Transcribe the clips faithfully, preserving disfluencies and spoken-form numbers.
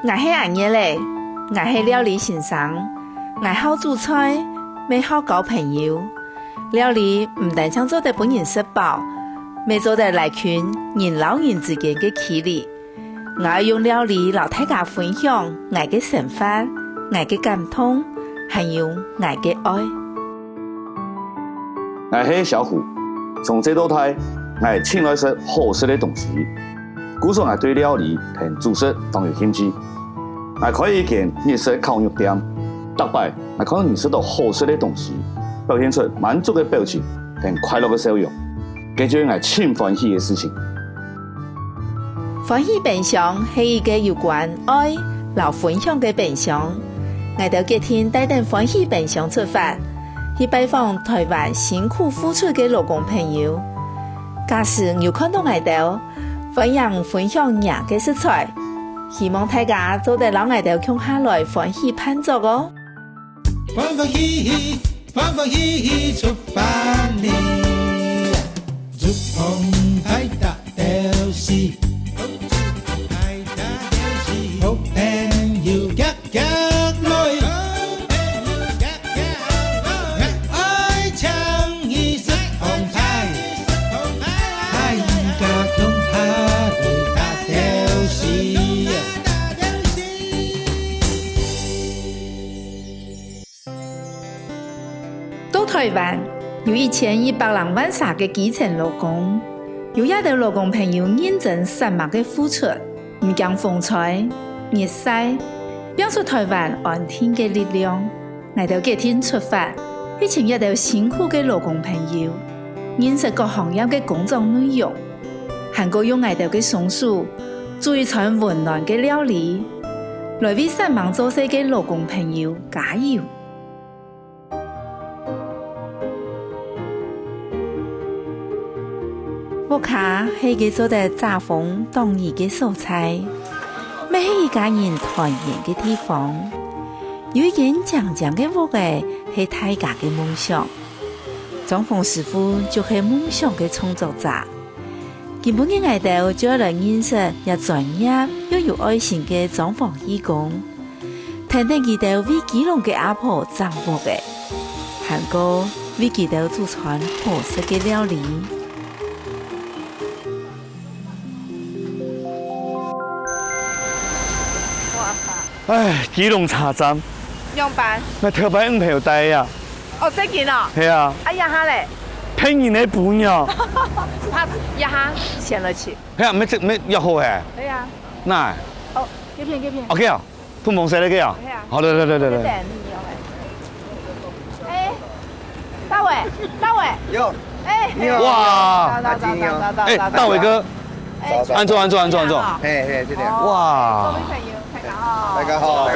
𠊎係阿月仔，𠊎係料理先生，𠊎好煮菜，乜好交朋友。料理毋單淨做得分人食飽，乜做得拉近人摎人之間个距離。 𠊎愛用料理摎大家分享𠊎个生活、𠊎个感動，還有𠊎个愛。𠊎係小虎，從細到大，𠊎盡愛食好食个東西，故所𠊎對料理同煮食當有興趣。𠊎開一間日式烤肉店，逐擺𠊎看到人食到好食个東西，表現出滿足个表情同快樂个笑容，這就係𠊎盡歡喜个事情。 歡喜冰箱係一個有關愛摎分享个冰箱。𠊎兜決定帶等歡喜冰箱出發，去拜訪臺灣辛苦付出个勞工朋友。假使你有看到𠊎兜，歡迎分享若个食材，希望大家做得摎𠊎兜共下來歡喜辦桌哦！ 歡歡喜喜，歡歡喜喜出發哩，竹筒派大鬥士，竹筒派大鬥士，好朋友遽遽來，好朋友遽遽來，𠊎愛請你食紅牌，大家共下來大鬥士。 到臺灣，有一千一百零萬儕个基層勞工，有這兜勞工朋友認真殺猛个付出，毋驚風吹、日曬，拚出臺灣安定个力量。𠊎兜決定出發，去尋這兜辛苦个勞工朋友，認識各行業个工作內容，還過用𠊎兜个雙手，煮一餐溫暖个料理，來為殺猛做事个勞工朋友加油。 屋下係一個做得遮風擋雨个所在，乜係一家人團圓个地方。有一間靚靚个屋仔係大家个夢想，裝潢師傅就係夢想个創作者。今晡日𠊎兜就愛來認識這專業又有愛心个裝潢義工。 跈等佢兜為基隆个阿婆整屋仔，還過為佢兜煮餐好食个料理。唉，基隆車站，仰般？𠊎頭擺毋曉戴啊。哦，正經哦。係啊。啊，這下咧？騙人个餔娘。他這下錢了去。係啊，沒這沒要好欸。對啊。哪？哦，這片這片。OK啊。 碰碰誰那個啊？哎呀。好的，對對對對對。哎，大偉，大偉。有。哎，你好。哇。早早早早早早。哎，大偉哥。哎。早早。安坐，安坐，安坐，安坐。好。嘿嘿，這裡。哇。各位朋友，大家好。大家好。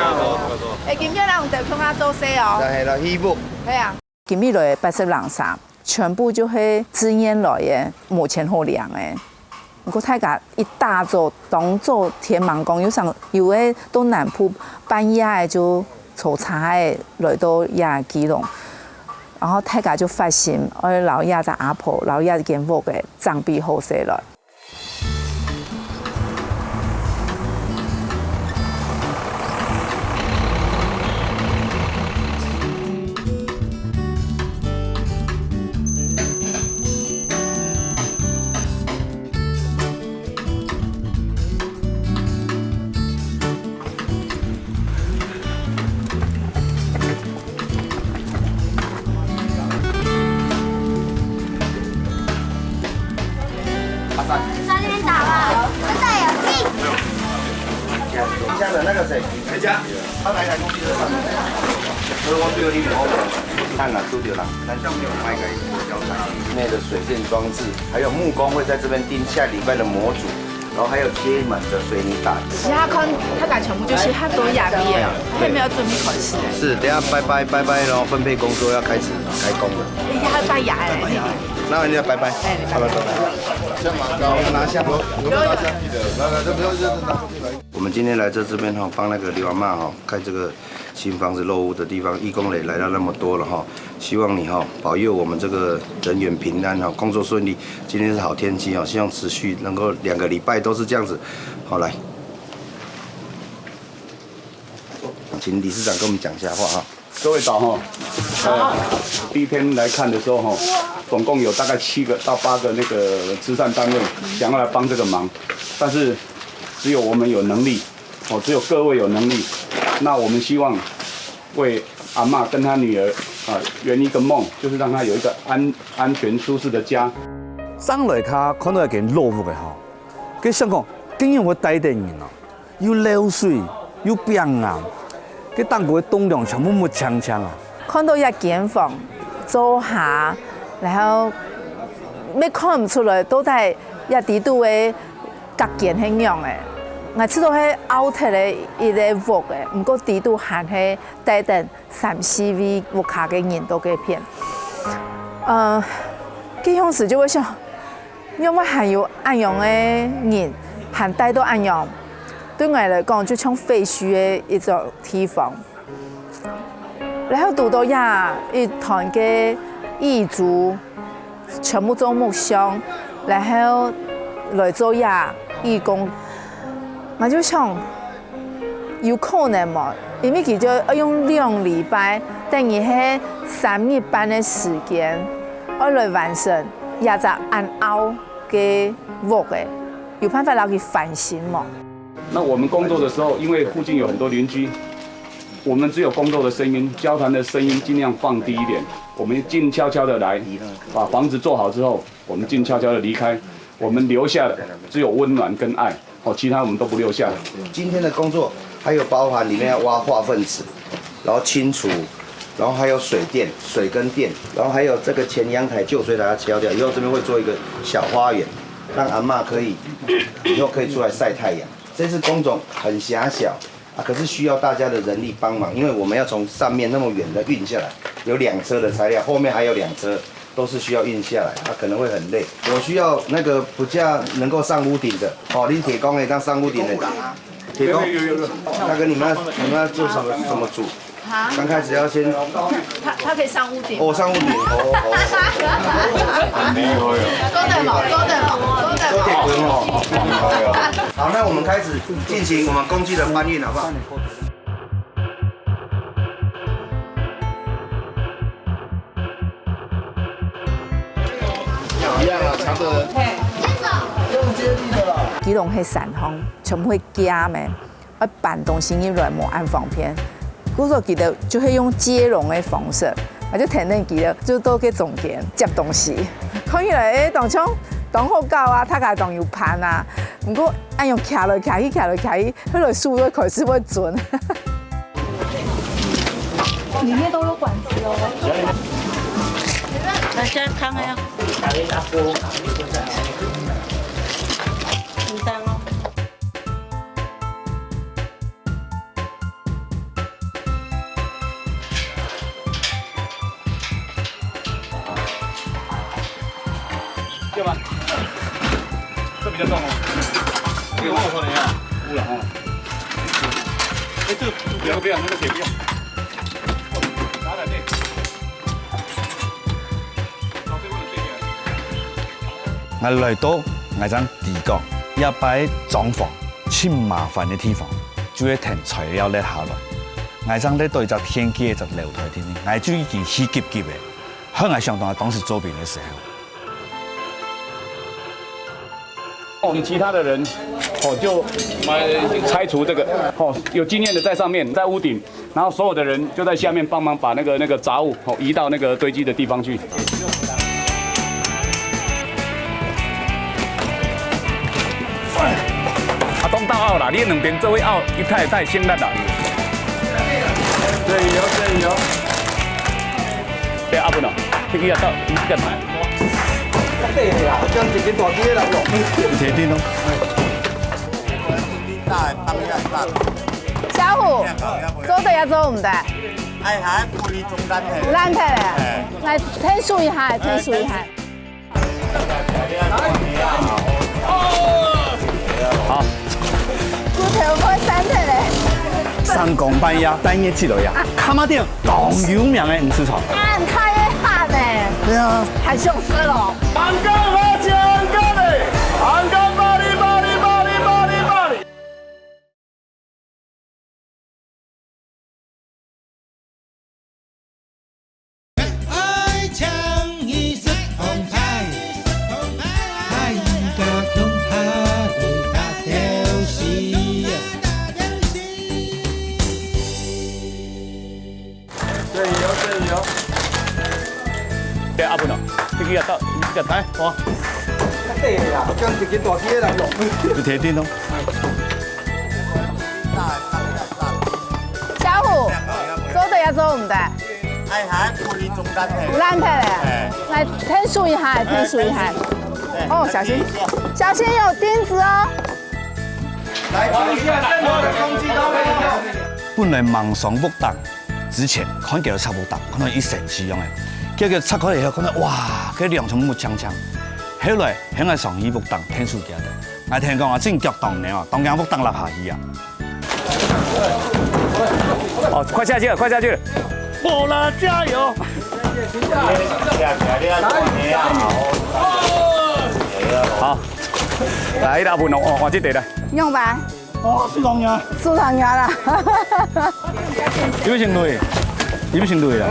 哎，今日來我們的空啊做事哦。係啦，衣服。對啊。今日來八十零儕，全部就係自願來个，無錢好領个。 毋過大家一大早，當早天吂光，有成有个到南部半夜个就坐車仔來到這基隆，然後大家就發心，愛摎這隻阿婆，摎這間屋仔整備好勢來。 阿三。在那邊打了，真的有劲。底下的那個誰？回家。他哪一台工具車上的？可是我只有一秒。看了，輸掉了。南向沒有賣給交產。內的水電裝置，還有木工會在這邊釘下禮拜的模組。 然後還有接門的水泥打。其他看，大概全部就是很多壓力的，還沒有準備開始。是，等下拜拜拜拜，然後分配工作要開始開工了。哎，還要拜拜。那人家拜拜，哎，拜拜拜拜。先拿下，有有拿下，記得，來來，這不用，這拿出去來。我們今天來到這邊哈，幫那個劉阿嬷哈開這個 新房子落戶的地方，義工也來到那麼多了哈，希望你哈保佑我們這個人員平安哈，工作順利。今天是好天氣哦，希望持續能夠兩個禮拜都是這樣子。好，來。请理事长跟我们讲一下话哈。各位早哈，呃，第一天来看的时候哈，总共有大概七个到八个那个慈善单位想要来帮这个忙，但是只有我们有能力，哦，只有各位有能力。那我们希望为阿嬷跟她女儿啊，圆一个梦，就是让她有一个安安全舒适的家。上來較看到一間老屋个吼，佢想講，竟然會帶等人哦，又漏水，又冰冷，佢當過个棟樑全部沒淨淨啊！看到一間房做下，然後也看毋出來到底一底肚个隔間係仰个。𠊎知道係凹忒个一個屋个，毋過底肚還係帶等 三四位屋下个人到該片。呃，該當時就會想，仰會還有恁樣个人，還帶到恁樣，對𠊎來講就像廢墟个一種地方。然後堵到這一團个義肢， 全部做木匠，然後來做這義工。𠊎就想，有可能無？因為佢就愛用兩禮拜，等於係三日半个時間，愛來完成這隻恁凹个屋仔，有辦法摎佢翻新無？那我們工作的時候，因為附近有很多鄰居，我們只有工作的聲音，交談的聲音盡量放低一點。我們靜悄悄地來，把房子做好之後， 我們靜悄悄地離開，我們留下的只有溫暖跟愛，哦，其他我們都不留下。今天的工作還有包含裡面要挖化糞池，然後清除，然後還有水電、水跟電，然後還有這個前陽台舊水塔要敲掉，以後這邊會做一個小花園，讓阿嬷可以以後可以出來曬太陽。這次工種很狹小， 啊，可是需要大家的人力幫忙，因因為我們要從上面那麼遠的運下來，有兩車的材料，後面還有兩車，都是需要運下來，啊，可能會很累。我需要那個比較能夠上屋頂的，哦，恁鐵工的，當上屋頂的，鐵工，有，有，有。那個你們要，你們要做什麼，怎麼煮？啊？剛開始要先，他，他可以上屋頂。哦，上屋頂，好，好，好。很厲害哦。做得嘛，做得嘛，做得嘛。做鐵工哦。好，那我們開始進行我們工具的搬運，好不好？ 一樣啊，長的。基隆係山項，全部係架咩，愛搬東西入來無恁方便。故所佢兜就係用接龍个方式，啊，就跈等佢兜，就到該中間接東西。看起來，欸，當像當好搞啊，大家當有伴啊。毋過，恁樣騎來騎去，騎來騎去，後來手會開始會顫。 裡面都有管子哦。來，現在看看呀。很淡哦。 对吧？这比较重哦。这个我可能要污了哦。哎，这个不要不要，那个铁不用。拿来这。找对方的这个。 𠊎來到𠊎正知講，這擺裝潢盡麻煩个地方，就係跈材料列下來。𠊎正列到一隻電梯个一隻樓梯頂，𠊎就已經氣急急个，害𠊎想到當時做兵个時候。我們其他的人，哦，就拆除這個，哦，有經驗的在上面，在屋頂， 然後所有的人就在下面幫忙把那個，那個雜物，哦，移到那個堆積的地方去。啊，當到拗啦，你兩邊做伙拗，一太太先力啦。加油，加油！對，阿文哦，這個要到，你這個來。對啦，這樣子給大姐來用。鐵定哦。 小虎，做得也做毋得？哎，還不離中間嘿。爛忒咧。哎。來，𢯭手一下，𢯭手一下。好。骨頭會散忒咧。三更半夜，半夜起來呀，看嘛店當有名个魚市場。啊，很大个喊呢。對啊。還想食咯。你个到，你个来，好。你提定哦。小虎，做得也做毋得？哎，還不離中間嘿。爛忒了。哎。來，𢯭手一下，𢯭手一下。哦，小心，小心有釘子哦。來，注意一下，任何的空氣都沒有。本來望上屋頂之前，看見有插屋頂，看到一身是樣个，結果拆開以後，看到哇，該樑全部青青。後來，向𠊎上去屋頂，𢯭手佢兜。𠊎聽講啊，真腳當軟哦，當驚屋頂落下去啊。哦，快下去了，快下去了。好了，加油！好，來，一大盆哦，哦，我這得了。用吧。哦，是龍牙。是龍牙啦。有沒有行動？有沒有行動啦？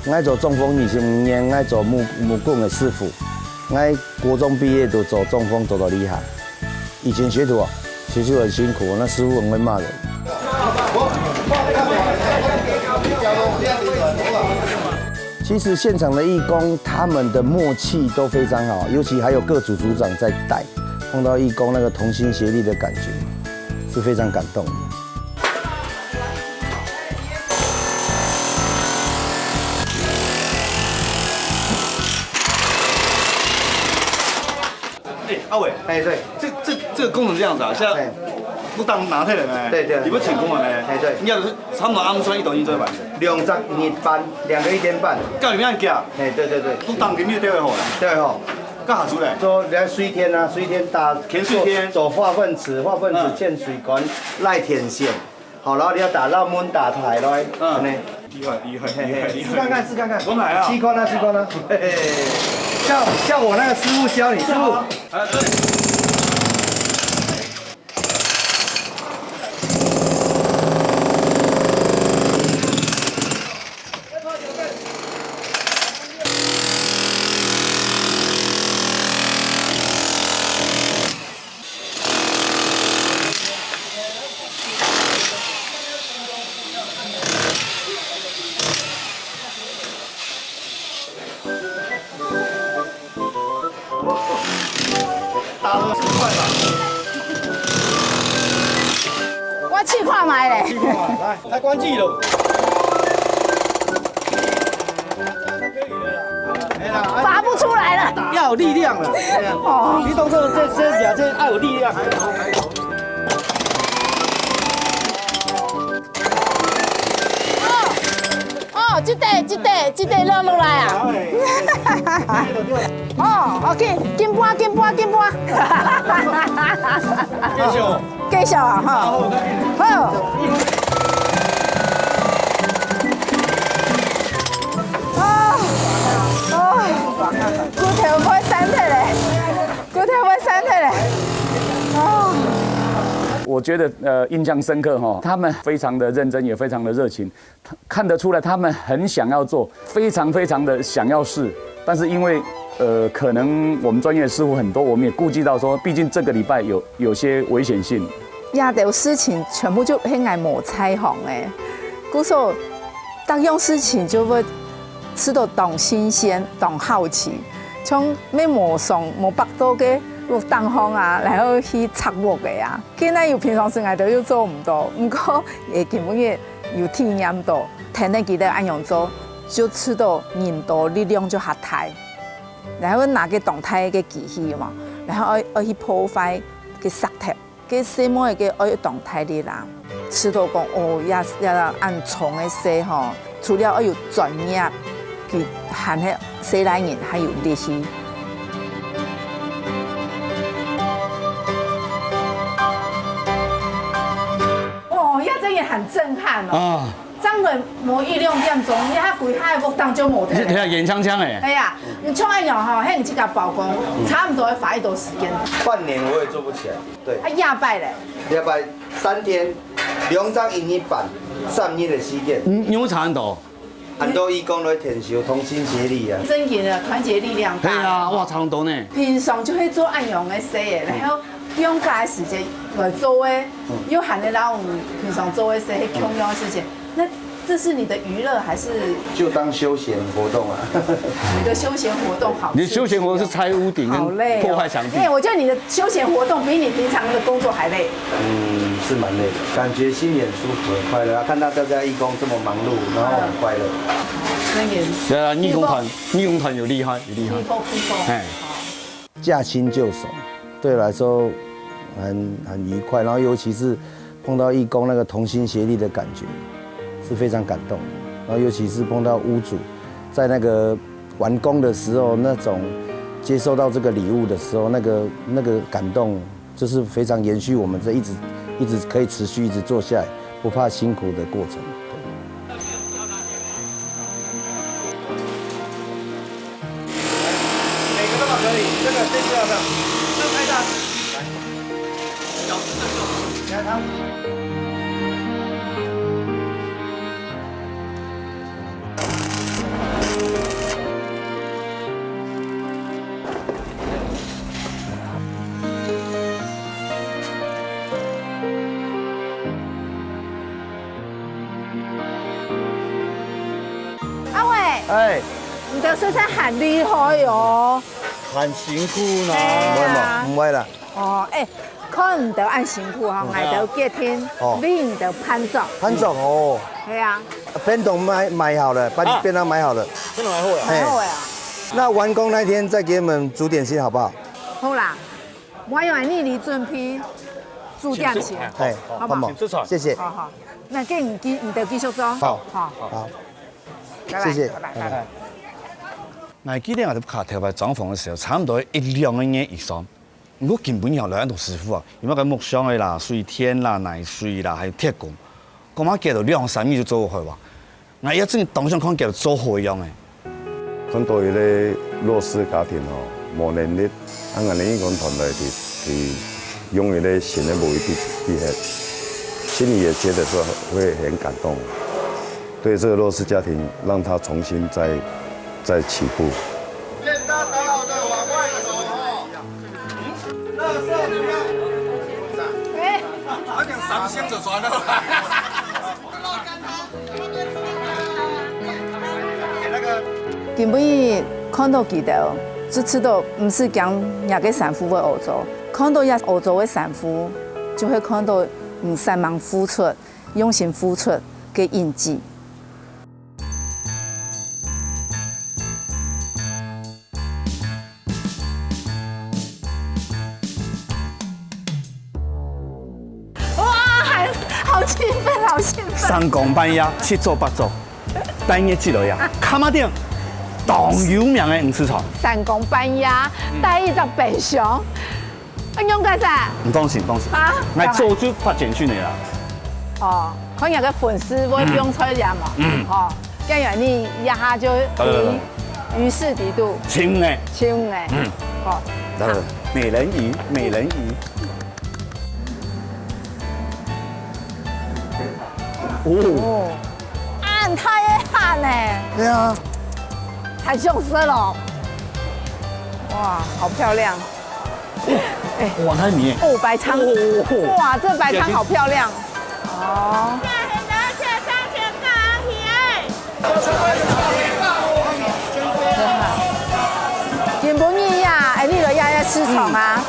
𠊎做中風二十五年，𠊎做木，木工个師傅。𠊎國中畢業就做中風，做到厲害。以前學徒啊，學徒很辛苦，那師傅很會罵人。其實現場的義工他們的默契都非常好，尤其還有各組組長在帶，碰到義工那個同心協力的感覺，是非常感動的。 哎，阿偉，哎，對，這這這個工程這樣子啊，現在哎，不當拿退了呢，對對，你們請工了呢，哎，對，應該是差不多按算一等一這樣子，兩隻一班，兩個一點半，到底要幾啊？哎，對對對，不當給你的單位好了，對吼，幹啥出來？做來水電啊，水電打，填水電，做化糞池，化糞池，嗯，建水管，拉電線。 好，然後你要打漏門打坯來，嗯，恁呢。厲害，厲害，嘿嘿，厲害，厲害。試看看，試看看。重來啊。試看啊，試看啊。嘿嘿，像，像我那個師傅教你，師傅。啊，對。我試看覓咧。試看覓，來，開關機了。 拔不出來了。要有力量了。哎呀，哦，你動作這，這，這，這要有力量。哦，哦，這塊，這塊，這塊落落來啊。哦，OK，緊搬，緊搬，緊搬。繼續。 繼續啊，哈。好。哦，哦，骨頭會散忒咧，骨頭會散忒咧。哦。我覺得，呃，印象深刻哈，他們非常的認真，也非常的熱情，看得出來他們很想要做，非常非常的想要試，但是因為，呃，可能我們專業的師傅很多，我們也顧及到說，畢竟這個禮拜有，有些危險性。 這兜事情全部就係𠊎無在行个。故所，逐樣事情就會試著當新鮮、當好奇，像乜無上、無捌到个屋頂項啊，然後去拆屋个啊。該哪有平常時𠊎兜又做毋到，毋過，誒，今晡日有體驗到，跈等佢兜恁樣做，就試著人多力量就較大，然後拿个當大个機器嘛，然後愛，愛去破壞个石頭。 該細妹个愛當大力啦，試著講哦，這，這恁重个事吼，除了愛有專業，佢還係細倈人還有力氣。哦，這真个很震撼哦。啊。 恁無一兩點鐘，你遐規下个屋當中無忒。你聽下煙嗆嗆欸。哎呀，你像恁樣吼，嘿，你去甲包工，差不多要花一段時間。半年我也做不起来。对。啊，下擺咧？下擺三天，兩張印泥板，三日的時間。嗯，有差很多。很多義工來添修，同心協力啊。真个，團結力量大。係啊，哇，差很多呢。平常就會做恁樣个事欸，然後放假个時間來做欸，又還能讓我們平常做个事，係共樣个事情。那這是你的娛樂還是？就當休閒活動啊。你的休閒活動好刺激哦。你的休閒活動是拆屋頂跟好累哦。破壞牆壁。哎，我覺得你的休閒活動比你平常的工作還累。嗯，是蠻累的，感覺心裡很舒服、很快樂啊！看到大家義工這麼忙碌，然後很快樂。真个。對啊，義工團，義工團有厲害，有厲害。People，people。哎。駕輕就熟，對我來說很，很愉快。然後尤其是碰到義工那個同心協力的感覺，是非常感動。然後尤其是碰到屋主，在那個完工的時候，那種接受到這個禮物的時候，那個，那個感動，就是非常延續我們這一直，一直可以持續一直做下來，不怕辛苦的過程。每個都可以，這個這個要不要？這個太大隻，來，小隻的就好。你看它。阿偉，哎。你的水產很厲害哦。很辛苦呢。哎呀。毋會嘛，毋會啦。哦，哎，看你的恁辛苦哈，嗯。𠊎兜決定，哦。你的伴奏。伴奏哦。對啊。便當買，買好了，把你啊。便當買好了。便當買好了。哎。買好了啊。那完工那天再給你們煮點心好不好？好啦。 我有恁呢，你準備煮點心，嘿，好不好？好，謝謝。好，好，那給你繼，你的繼續做。好，好，好，謝謝，拜拜，拜拜。𠊎記得𠊎兜屋下頭擺裝潢个時候，差毋多一兩個月以上。毋過今晡日來恁多師傅啊，有麼个木匠个啦、水電啦、泥水啦，還有鐵工，講麼个都兩三日就做好哇。 𠊎也真當想看佢做好樣欸。看到一個弱勢家庭吼，無能力，啊，𠊎兜義工團隊去，去用一個新的目的去，去，心裡也覺得說會很感動。對這個弱勢家庭，讓他重新再，再起步。 今晡日看到佢兜，就知道毋係講若个衫褲會屙糟，看到這屙糟个衫褲，就會看到你煞猛付出、用心付出个印記。 哇，還，好興奮，好興奮。三更半夜七早八早，帶你去了呀，崁仔頂，當有名个魚市場。三更半夜，帶一隻冰箱， 啊，仰結煞？你放心，放心。啊？𠊎早就發簡訊你啦。哦，看你个粉絲會用出來嘛。嗯。哦，店員你一下就對對對對。於，於是敵度。親欸。親欸。嗯。哦。來來來，美人魚，美人魚。哦。哦。恁大个鱟呢。對啊。太像色了。哇，好漂亮。 哇，太美了。哦，白鲳。哦，哇，這白鲳好漂亮。哦。今晡日呀，哎，你來呀，呀，市場啊，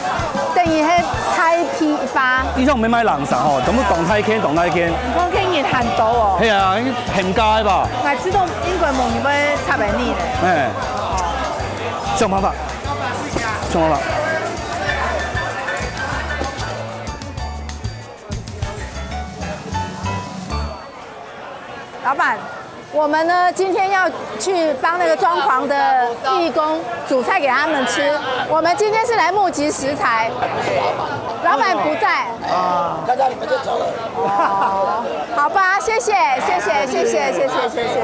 等於係大批發。以前毋係賣零食吼，全部當大件，當大件。你看，今日很多哦。係啊，很加个吧？𠊎知道應該無人會插你呢。哎，想辦法。 什麼了？老闆，我們呢，今天要去幫那個裝潢的義工煮菜給他們吃。我們今天是來募集食材。老闆不在。啊。看到你們就走了。好吧，謝謝，謝謝，謝謝，謝謝，謝謝，謝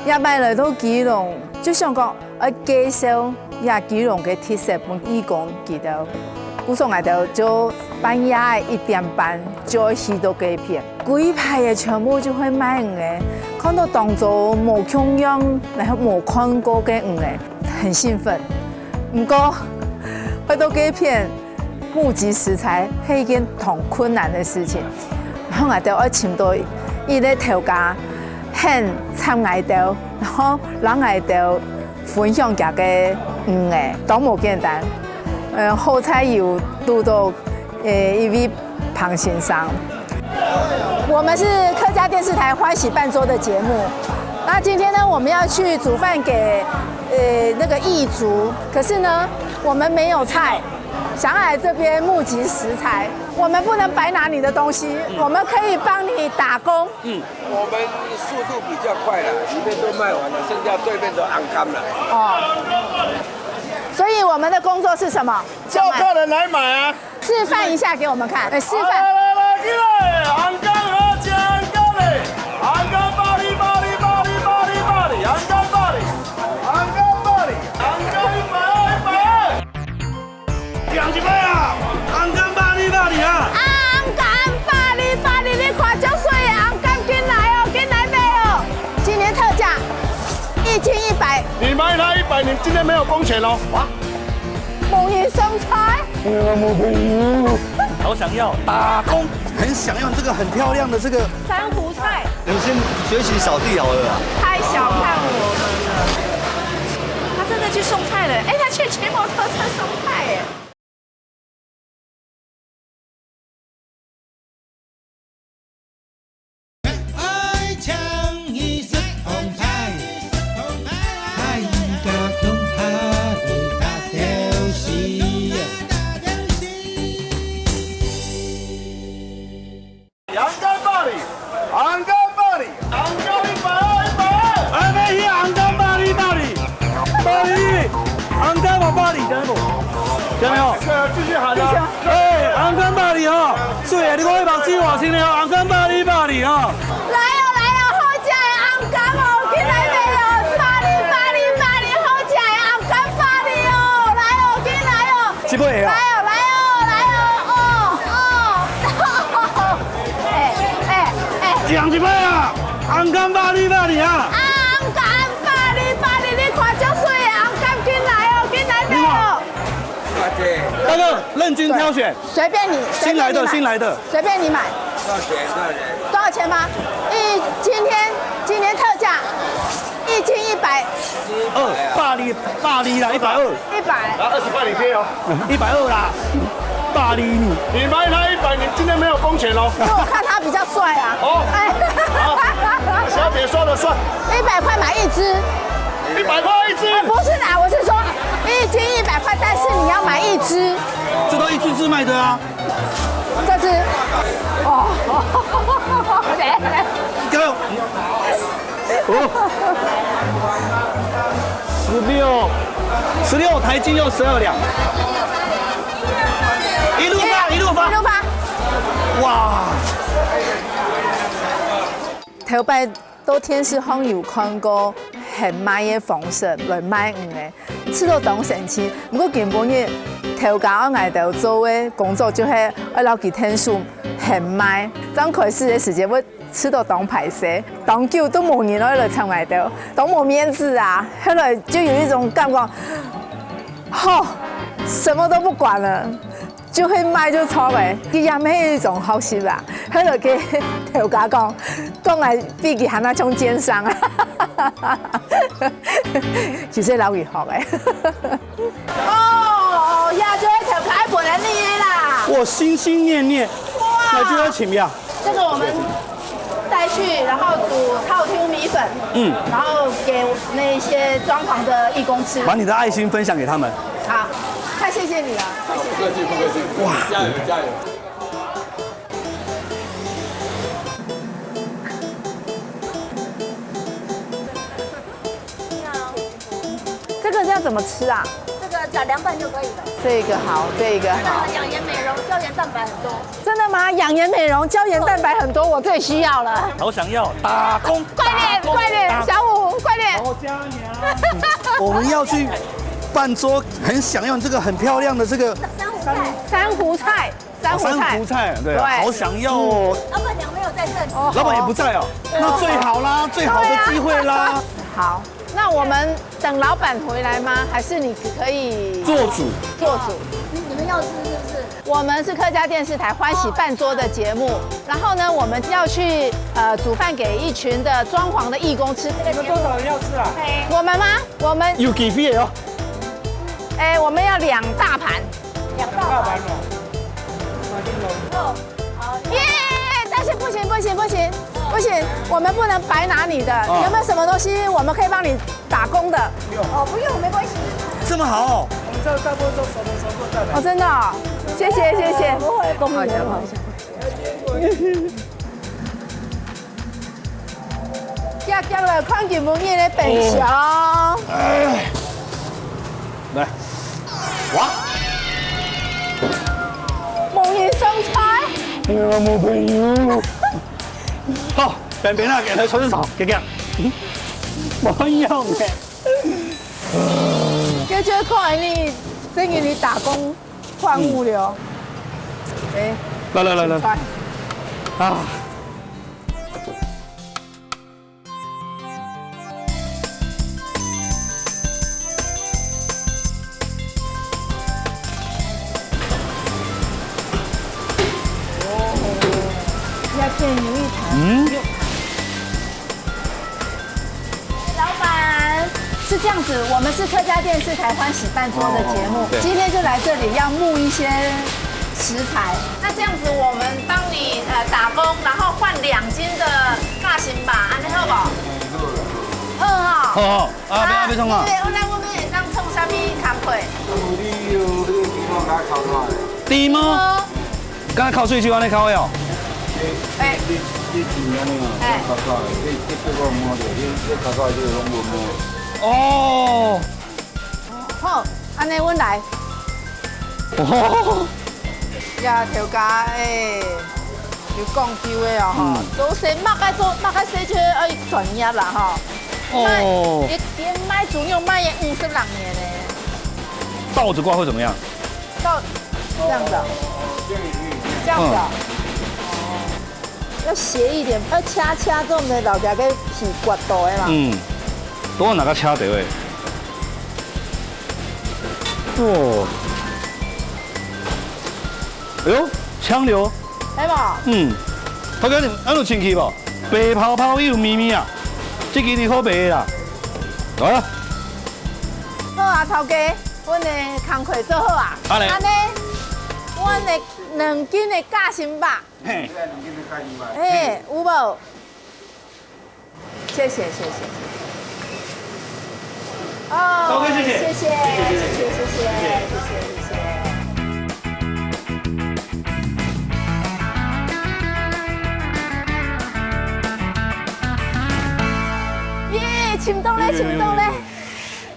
謝。這擺來到基隆，就想講，愛介紹這基隆个特色分義工佢兜。故所𠊎兜就半夜一點半就愛去到該片，歸排个全部就會賣魚仔，看到當多無共樣，然後無看過个魚仔，很興奮。毋過，愛到該片 募集食材係一件當困難个事情。然後𠊎兜愛尋到一個頭家，肯插𠊎兜，然後摎𠊎兜分享佢个魚仔，當無簡單。呃，好彩有堵到，呃，一位彭先生。我們是客家電視台歡喜辦桌的節目，那今天呢，我們要去煮飯給，呃，那個義族，可是呢，我們沒有菜， 想要來這邊募集食材，我們不能白拿你的東西，我們可以幫你打工。嗯，我們速度比較快啦，裡面都賣完了，剩下對面都紅柑了。哦，所以我們的工作是什麼？叫客人來買啊。示範一下給我們看，呃，示範。來來來，起來，紅柑好食，紅柑的，紅柑百二，百二，百二，百二，百二，紅柑百二，紅柑百二，紅柑一百二，一百二。 點一擺啊！紅柑百二百二啊！啊，紅柑百二百二，你看足媠的紅柑，緊來哦，緊來買哦！今天特價，一斤一百。你買它一百，你今天沒有工錢哦。哇，無人送菜。哎呀，我朋友，好想要打工，很想要這個很漂亮的這個珊瑚菜。 我們先學習掃地好了啦。太小看我們了。他真的去送菜了，哎，他騎騎摩托車送菜，哎。紅柑百二，紅柑百二，紅柑一百二，一百二。哎，買去紅柑百二，百二，百二，紅柑無百二，聽到無？聽到沒有？繼續喊啊！哎，紅柑百二哦，水啊，你看一目水偌清的哦，紅柑百二，百二哦。來哦，來哦，好食的紅柑哦，緊來買哦，百二，百二，百二，好食的紅柑百二哦，來哦，緊來哦。這尾的哦。來哦，來哦，來哦，哦，哦。 哎，哎，哎。講一擺啊，紅柑百二百二啊！啊，紅柑百二百二，你看足媠的紅柑，緊來哦，緊來買哦。大哥，任君挑選。隨便你，隨便你買。新來的，新來的。隨便你買。多少錢？多少錢？多少錢嗎？一，今天，今天特價，一斤一百。二，百二，百二啦，一百二。一百。啊，二十塊你貼哦。 一百二啦，百二呢？你買他一百，你今天沒有工錢哦。因為我看他比較帥啊。哦。哎。好，小姐說了算。一百塊買一隻。一百塊一隻。哎，不是啦，我是說一斤一百塊，但是你要買一隻。這都一隻隻賣的啊。這隻。哦。對。哥， 哦，十六，十六，台斤要十二兩。一路發，一路發。一路發。哇！頭擺在電視項有看過現賣个方式來賣魚仔，試著當神奇。毋過今晡日頭家愛𠊎兜做个工作就係愛摎佢𢯭手現賣。正開始个時節會 試著當敗勢，當久都無人愛來插𠊎兜，當無面子啊！後來就有一種感覺，吼，什麼都不管了，就去賣就著了，這也係一種學習啦。後來个頭家講，講𠊎比佢還較像奸商啊！其實摎佢學个。哦，這就係頭家本來你个啦。我心心念念，哇，那就要請呀。 這個我們帶去，然後煮透抽米粉，嗯，然後給那些裝潢的義工吃。把你的愛心分享給他們。好，太謝謝你了，太謝謝你。不客氣，不客氣。哇，加油，加油！這個要怎麼吃啊？這個打凉拌就可以了。这个好，这个好。养颜美容，胶原蛋白很多。真的吗？养颜美容，胶原蛋白很多，我最需要了。好想要打工，快点，打工，快点，打工。小五，快点。我加油。我们要去办桌，很想要这个很漂亮的这个珊瑚菜。珊瑚菜，珊瑚菜。哦，珊瑚菜，对啊，对。好想要哦。嗯。老板娘没有在这里。哦，老板也不在哦，那最好啦，最好的机会啦。对啊。好，那我们等老板回来吗？还是你可以做主。做主？你，你们要吃是不是？我们是客家电视台欢喜办桌的节目，然后呢，我们要去，呃，煮饭给一群的装潢的义工吃。你们多少人要吃啊？我们吗？我们有几位哦？哎，我们要两大盘。两大盘哦。哦，好。耶！但是不行，不行，不行，不行，我们不能白拿你的。哦。有没有什么东西我们可以帮你打工的？哦，不用，没关系。这么好哦？我们这大部分都熟门熟路再来。哦，真的哦，谢谢，谢谢。不会，不会，不会。遽遽來看今晡日个冰箱。哦。哎。来。哇。無人送菜。哎呀，無朋友。好，便便啊，來菜市场，遽遽。嗯，無用个。 就，就看你，最近你打工换物流。嗯。哎，来，来，来，来。请菜。啊。哦，要变有一盘，嗯。有盘。 老板，是这样子，我们是客家电视台欢喜办桌的节目，哦，对。今天就来这里要募一些食材。那这样子，我们帮你，呃，打工，然后换两斤的大型吧，安尼好不好？好，好。好，好。啊，不要，不要冲啊。对，我来问问，当冲啥物工课？你有，你有地方来考察的？地吗？哦。 敢若烤水就安尼烤个哦？哎。你，你，你盡量啊，哎。烤烤，你，你這个摸著，你，你烤烤就攏無摸。哦。好，安尼阮來。哦。呀，頭家，哎，有講究个哦，吼。嗯。做事麼个做，麼个事就愛專業啦，吼。哦。賣，一間賣豬肉賣了五十六年呢。倒着掛會怎麼樣？倒 这样子啊？这样子啊？嗯。哦，要斜一点，要掐掐中的老家个皮刮到的嘛。嗯，都拿个掐的喂。哦，哎呦，香油。来吧。嗯，头家，你安有清气无？白泡泡又有咪咪啊，这个你好白的啦。来啊。好啊，头家。 阮个工课做好啊。啊咧？安尼，阮个两斤的夹心肉。嘿。嘿，有无？谢谢，谢谢。哦，OK，谢谢。谢谢，谢谢，谢谢，谢谢，谢谢，谢谢。耶，请到咧，请到咧。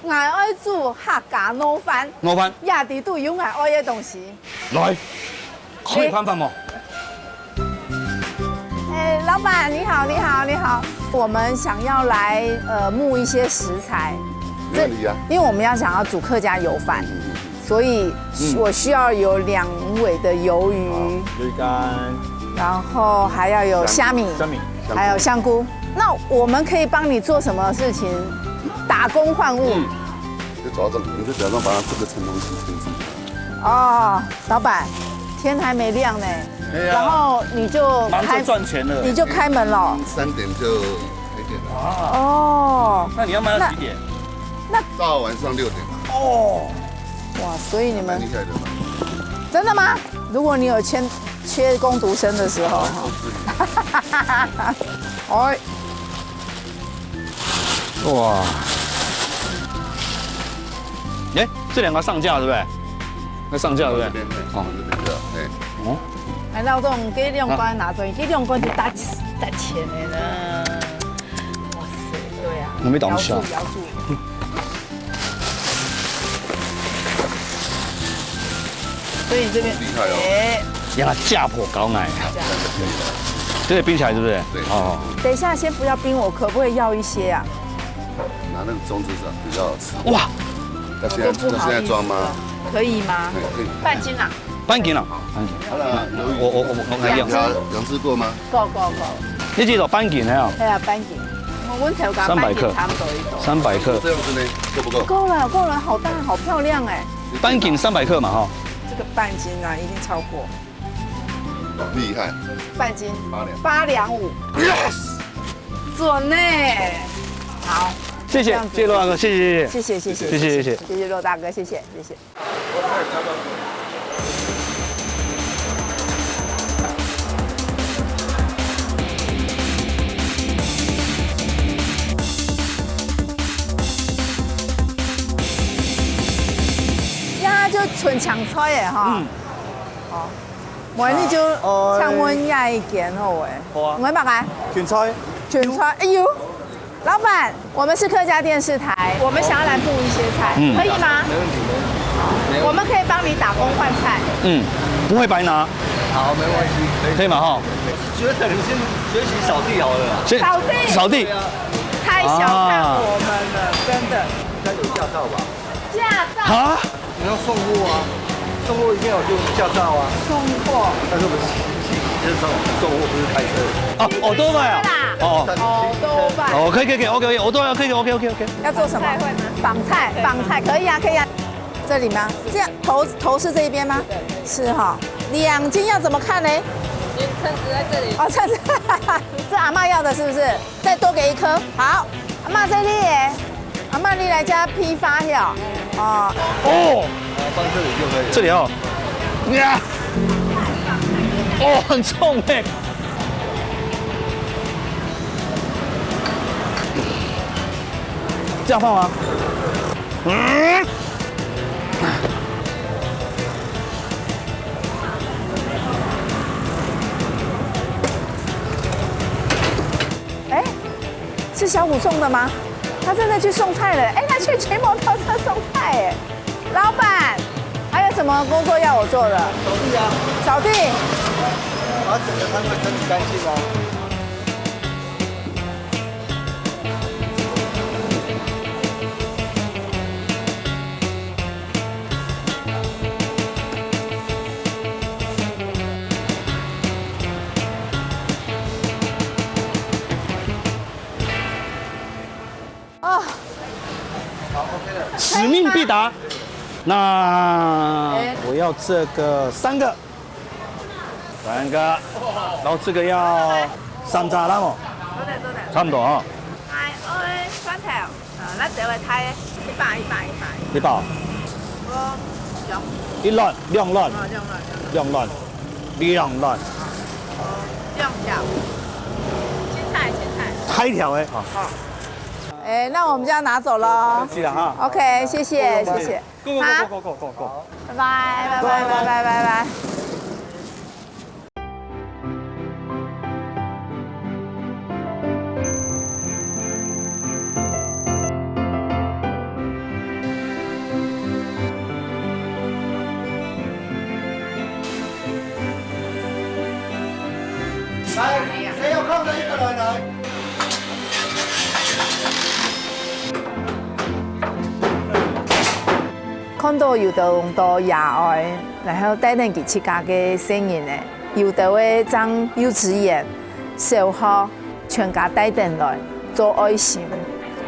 𠊎愛煮客家糯飯。糯飯。也裡肚有𠊎愛个東西。來，開盤飯無？哎，老闆，你好，你好，你好。我們想要來，呃，募一些食材。沒問題啊。這，因為我們要想要煮客家油飯，嗯，嗯，嗯。所以我需要有兩尾的魷魚。嗯。好，魷魚乾。然後還要有蝦米，蝦米。還有香菇。那我們可以幫你做什麼事情？打工換物。嗯。 就假裝，你就假裝把它這個盛東西盛進來。哦，老闆，天還沒亮呢，哎呀，然後你就開，忙著賺錢了。你就開門了。三點就開店了。啊，哦，那你要賣到幾點？那，那到晚上六點。哦，哇，所以你們蠻厲害的嘛。真的嗎？如果你有缺，缺工讀生的時候，哈。哎。 哇。哎，這兩個上架對不對？那上架對不對？這邊，嘿，哦。這邊的，嘿。哦。哎，老總，這兩罐拿出去，這兩罐就值，值錢的呢。哇塞，對啊。我沒懂一下。搖住，搖住。所以你这边厉害哦。哎，让它架破高矮。这样。这个冰起来是不是？对。哦。等一下，先不要冰，我可不可以要一些啊？拿那个盅子上比较好吃。哇！要现在，我都不好意思了。要现在装吗？可以吗？哎，可以。半斤啊。半斤了，半斤。好了，我我我我我来量。两只，两只够吗？够够够。你这个半斤的哦。对啊，半斤。我们头讲三百克，半斤差不多一个。三百克。这样子呢，够不够？够了够了，好大好漂亮哎。半斤三百克嘛哈。这个半斤啊，一定超过。厉害。半斤。八两。八两五。Yes。准呢。好。谢谢，这样子。谢谢罗大哥，谢谢谢谢。谢谢谢谢。谢谢谢谢罗大哥，谢谢谢谢。 呀，就純青菜个哈。嗯。哦，無你就請問下一間好誒。好啊。你買麼个？芹菜。芹菜，哎喲，老闆，我們是客家電視台，我們想要來顧一些菜，嗯。可以嗎？沒問題，沒問題。我們可以幫你打工換菜。嗯，不會白拿。好，沒關係，可以。可以嘛哈？覺得你先學習掃地好了啦。先掃地。掃地。對啊。太小看我們了，啊。真的。應該有駕照吧？駕照。啊？ 你要送貨啊，送貨一定要有駕照啊。送貨。但是我們騎，騎機車送，送貨不是開車。哦，oo-tóo-bái啊。啦。哦。oo-tóo-bái。哦，可以可以可以，OK OK，oo-tóo-bái，可以，OK OK OK。要做什麼？綁菜會嗎？綁菜，對。綁菜，可以啊，可以啊。這裡嗎？這樣，頭，頭是這一邊嗎？對。是哈。兩斤要怎麼看呢？你秤子在這裡。哦，秤子，這阿嬤要的是不是？ 再多給一顆。好，阿嬤這裡耶，阿嬤你來遮批發去哦。哦。哦，放這裡就可以了。這裡哦。呀。哦，很重哎。這樣放嗎？嗯。 哎，是小虎送的嗎？他真的去送菜了。哎，他去骑摩托車送菜，哎。老闆，還有什麼工作要我做的？掃地啊。掃地。把整個攤位整理乾淨哦。 哦。使命必達。那我要這個三個。三個。然後這個要三隻啦哦。做得，做得。差不多哦。哎，哦，蒜頭。 啊，辣椒个大个，一百，一百，一百。一百。哦，兩。一輪，兩輪。哦，兩輪，兩輪。兩輪，兩輪。哦，兩條。青菜，青菜。大條个，哦。好。哎，那我們就要拿走囉。客氣了哈。OK，謝謝，謝謝。Go, go, go, go, go, go, go. 拜拜，拜拜，拜拜，拜拜。 來，誰有空的一個人來。看到有兜人到野外，然後帶等佢自家个細人仔，有兜仔正幼稚園、小學， 全家帶等來做愛心。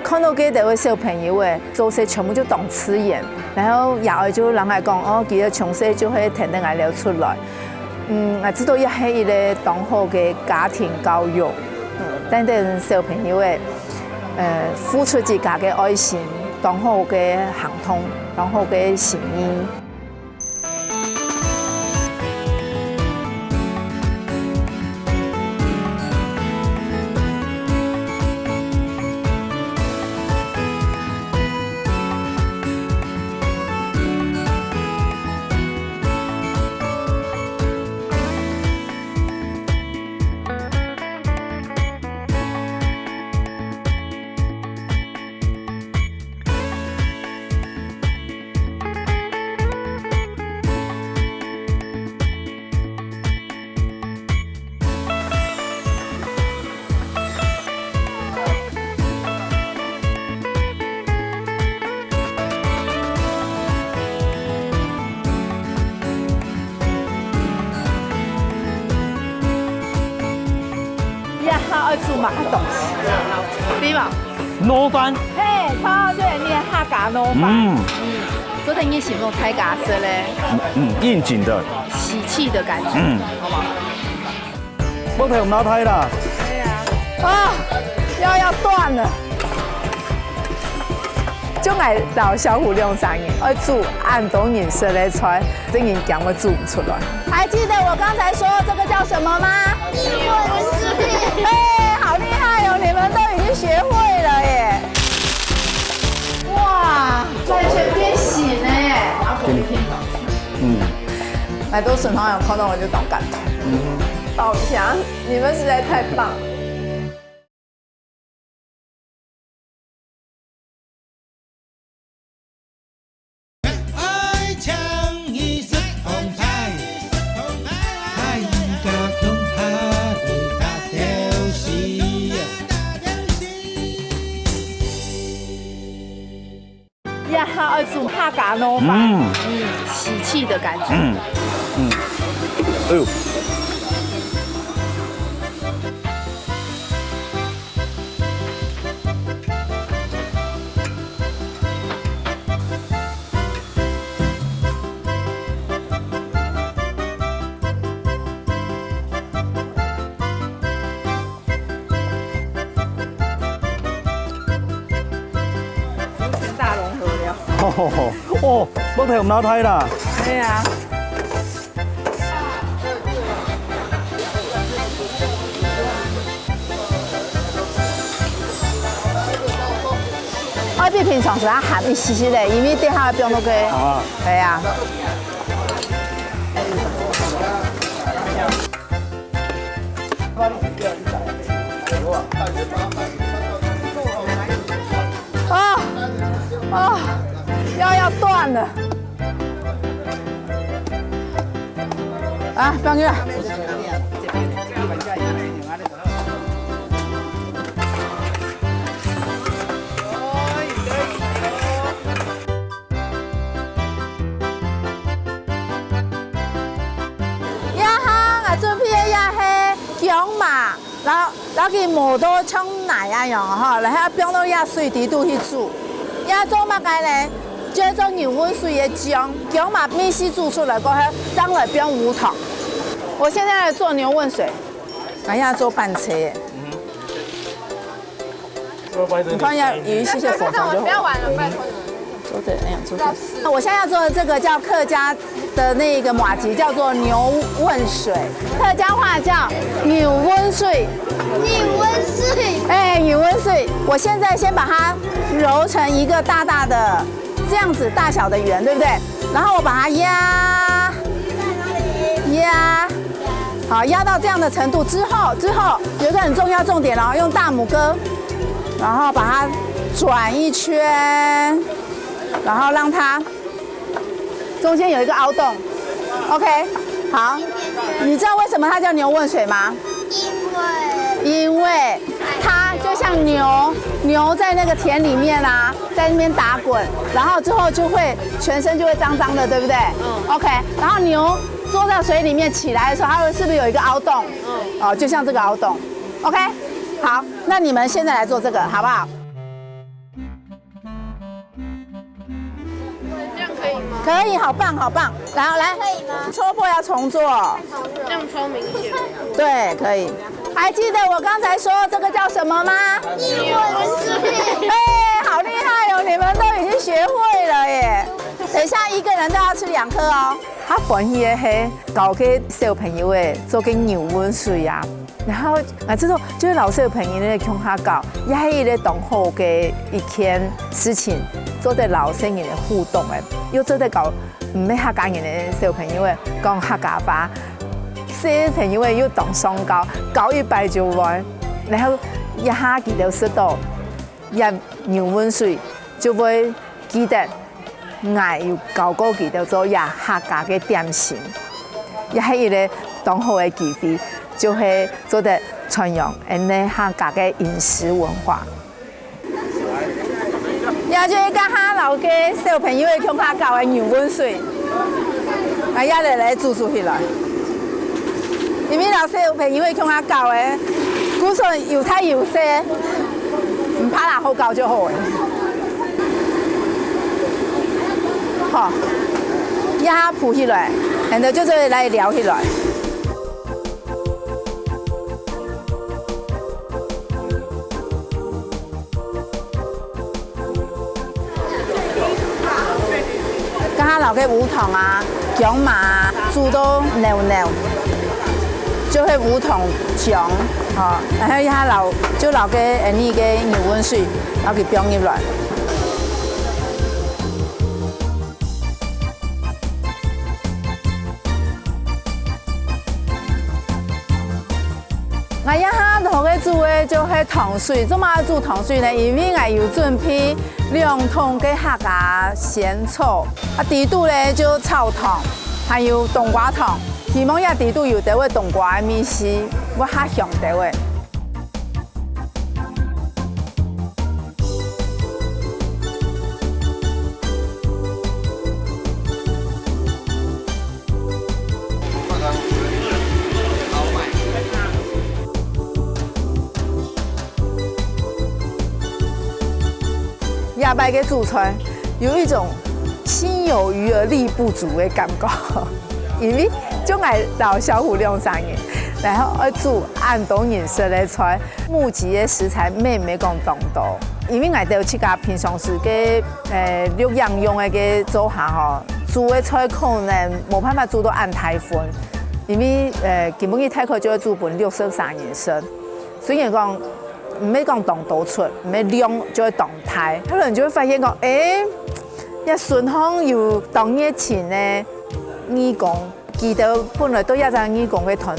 看到該兜个小朋友仔，做事全部就當自然，然後爺哀就摎𠊎講，哦，佢个從細就係跈等𠊎兜出來。嗯，𠊎知道這係一個當好个家庭教育，嗯，帶等小朋友仔，呃，付出自家个愛心，當好个行動，當好个心意。啊，東西，對吧？滷飯。嘿，超對，你的客家滷飯。嗯。嗯，做得你形容大家說嘞，嗯，應景的。喜氣的感覺，嗯。好不好？我頭拿忒啦。對啊。啊，腰要斷了。就愛老小虎兩儕人，愛煮恁多人食个菜，真人驚會煮毋出來。還記得我剛才說這個叫什麼嗎？ 哎，好厲害哦！你們都已經學會了耶！哇，完全變形了耶！嗯。蠻多沈同學看到我就當感動。嗯。抱一下，你們實在太棒了。 呀，還愛煮客家滷飯，嗯。嗯，喜氣的感覺。嗯，嗯。哎喲。 大融合了。哦，哦，哦，哦，木頭毋老太啦。對啊。 愛比平常時較鹹一息息咧，因為等下愛放落去。啊。係啊。哦，哦，腰要斷了。 啊，放下。這下𠊎準備个這係薑嫲。 摎，摎佢磨到像泥恁樣吼，然後放到這水底肚去煮。這做麼个呢？就係做牛汶水个醬，薑嫲味緒煮出來過後，正來放烏糖。我現在來做牛汶水，哎呀，做半切耶。你看一下，有一些些粉粉就好。不要玩了，拜託你們。 做得，哎呀，做得。那我現在要做的這個叫客家的那個麻糬，叫做牛汶水，客家話叫牛汶水。牛汶水。哎，牛汶水。我現在先把它揉成一個大大的這樣子大小的圓，對不對？然後我把它壓，壓，好，壓到這樣的程度之後，之後有一個很重要重點哦，用大拇哥，然後把它轉一圈。 然後讓它中間有一個凹洞。OK，好。你知道為什麼它叫牛汶水嗎？因為，因為它就像牛，牛在那個田裡面啊，在那邊打滾，然後之後就會全身就會髒髒的，對不對？嗯。OK，然後牛坐在水裡面起來的時候，它會，是不是有一個凹洞？嗯。哦，就像這個凹洞。OK，好，那你們現在來做這個，好不好？ 這樣可以嗎？可以，好棒，好棒。然後來，可以嗎？戳破要重做。這樣超明顯。對，可以。還記得我剛才說這個叫什麼嗎？牛汶水。哎，好厲害哦！你們都已經學會了耶。等一下一個人都要吃兩顆哦。較歡喜个係教个小朋友仔做个牛汶水啊。 然後，啊，這種就係摎小朋友仔共下搞，也係一個當好个一件事情，做得摎細人仔互動仔，又做得教毋係客家人个小朋友仔講客家話，小朋友仔又當上搞，搞一擺就會。然後這下佢兜食到這牛汶水，就會記得 𠊎有教過佢兜做這客家个點心，也係一個當好个機會，就係做得傳揚𫣆俚客家个飲食文化。也就係這下摎个小朋友仔共下搞个牛汶水，啊，也來來煮煮起來。因為摎小朋友仔共下搞个，就算有大有細，毋怕啦，好搞就好了。好，這下鋪起來，然後就做來撈起來。 這下摎該烏糖啊、薑嫲啊煮到軟軟，就係烏糖漿，吼，然後這下摎，就摎該，呃，𫣆俚个牛汶水，摎佢放入來。 𠊎這下同佢煮个就係糖水，做麼个煮糖水呢？因為𠊎有準備兩桶个客家仙草，啊，底肚呢就炒糖，還有冬瓜糖，希望這底肚有兜仔冬瓜个味緒，會較香兜仔。 這擺个主菜有一種心有餘而力不足个感覺，因為就𠊎摎小虎兩儕人，然後愛煮恁多人食个菜， 募集个食材乜毋係講當多，因為𠊎兜自家平常時个，呃，錄影用个个灶下吼，煮个菜可能無辦法煮到恁大份，因為，呃，今晡日大概就會煮分六十儕人食。雖然講毋係講當多出，毋係量就會當大，可能就會發現講，欸，這脣項有當熱情个義工， 佢兜本來在這隻義工个團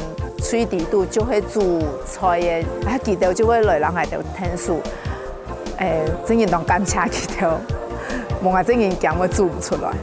隊底肚就係煮菜个，啊，佢兜就會來摎𠊎兜𢯭手。欸，真經當感謝佢兜，無𠊎真經驚會煮毋出來。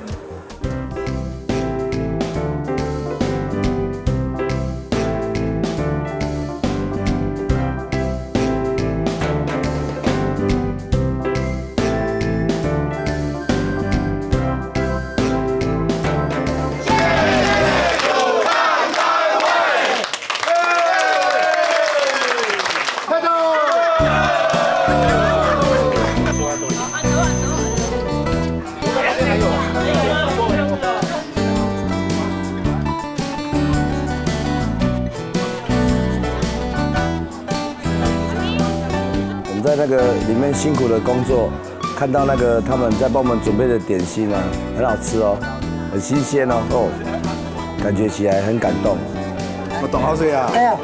我们在那个里面辛苦的工作，看到那个他们在帮我们准备的点心啊，很好吃哦，很新鲜哦，哦，感觉起来很感动。我懂好水啊。哎呀，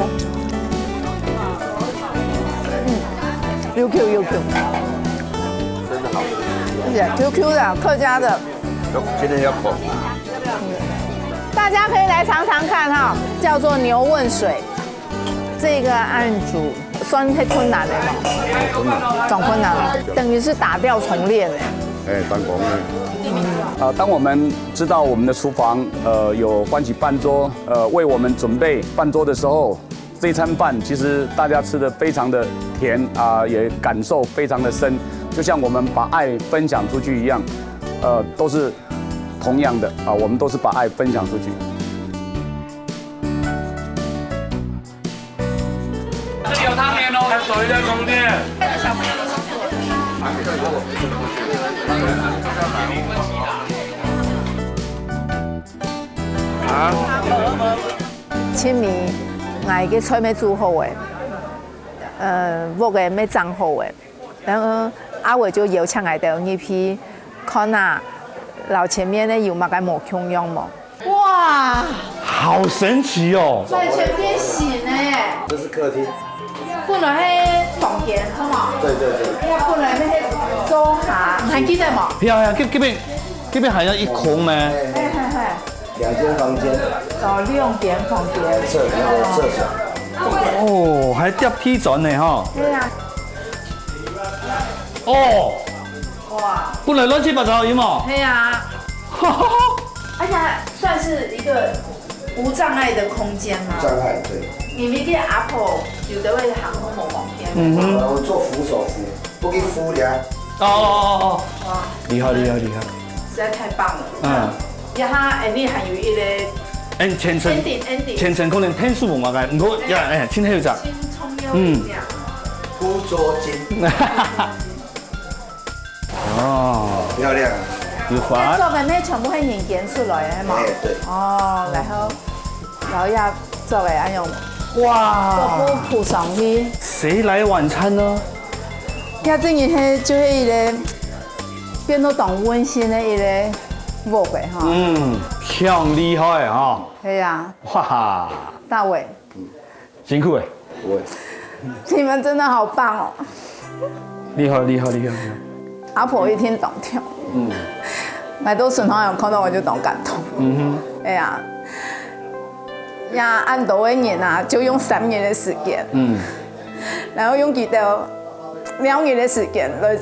嗯，有Q有Q，真的好吃。而且Q Q的客家的，今天要口。大家可以来尝尝看哈，叫做牛汶水。 这个案子算很困难的嘛，很困难。很困难，等于是打掉重练了。哎，当工哎。呃，当我们知道我们的厨房，呃，有欢喜半桌，呃，为我们准备半桌的时候，这一餐饭其实大家吃得非常的甜啊，也感受非常的深，就像我们把爱分享出去一样，呃，都是同样的啊，我们都是把爱分享出去。 这里有汤圆哦，要走一下充电。啊？清明，𠊎个菜乜煮好个，呃，屋个乜整好个， 然後阿偉就邀請𠊎兜入去看啊，摎前面个有麼个無共樣無？哇，好神奇哦！完全變形欸！这是客厅。本來係房間，係無？对对对。哎呀，本來係灶下，你還記得無？係啊係啊，這這邊這邊還有一空呢。係係係。 两间房间，哦，两间房间。侧那个侧墙。哦，還貼地磚呢哈。对啊。哦，哇，本來亂七八糟有無？对啊，而且算是一个无障碍的空间嘛。无障碍，对。因为个阿婆有的会行动无方便。嗯哼。然后做扶手扶，不给扶的啊。哦哦哦哦，哇，厉害厉害厉害。实在太棒了。嗯。然后哎，你还有一个，哎，全程，ending，ending。全程可能天数无么个，不过呀，哎，真好食。真聪明。嗯，不捉奸。哦，漂亮啊！有法。做个咩全部係人揀出來个嘛？哎，對。哦，然後，然後也做个恁樣，哇，全部鋪上去。誰來晚餐呢？這真个係就係一個變到當溫馨个一個屋个哈。嗯，強厲害哈。係啊。哇哈。大偉，辛苦欸。不會。你們真的好棒哦！厲害，厲害，厲害，厲害！阿婆一定當跳。嗯。來到順化有看到我就當感動。嗯哼。哎呀，呀，恁多个人啊，就用三日个時間。嗯。然後用佢兜兩日个時間來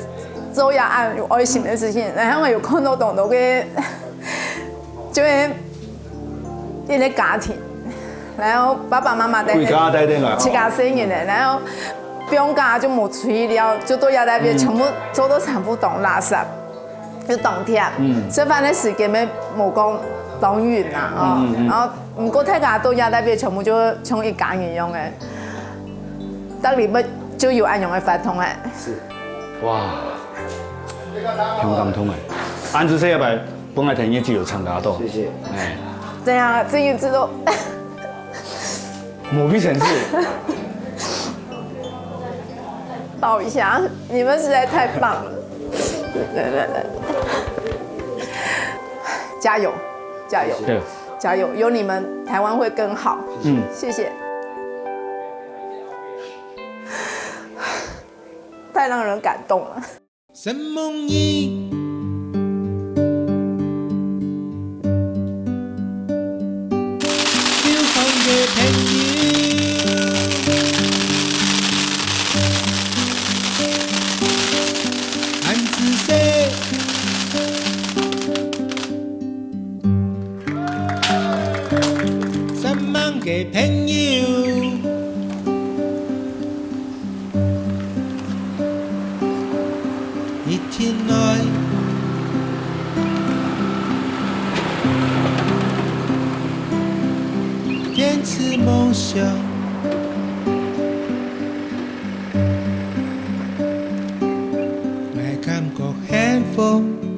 做這恁有愛心个事情，然後我有看到當多个，就係一個家庭，然後爸爸媽媽帶歸家帶等來，自家細人仔，然後放假就無出去尞，就到這搭邊全部做到全部當垃圾，就當忝。嗯。食飯个時間也無講當遠啦，哦。嗯，嗯，嗯。然後毋過大家到這搭邊全部就像一家人樣个，到裡背就有恁樣个活動欸。是。哇，很感動欸！恁仔細个擺，本來天也就有參加到。謝謝。哎。對啊，這一次都無必成事。抱一下，你們實在太棒了！對對對，加油，加油，對。加油！有你們，台灣會更好。嗯。謝謝。太讓人感動了。承蒙你，有風个朋友，恁仔細。 三萬个朋友，一定來堅持夢想。𠊎感覺幸福。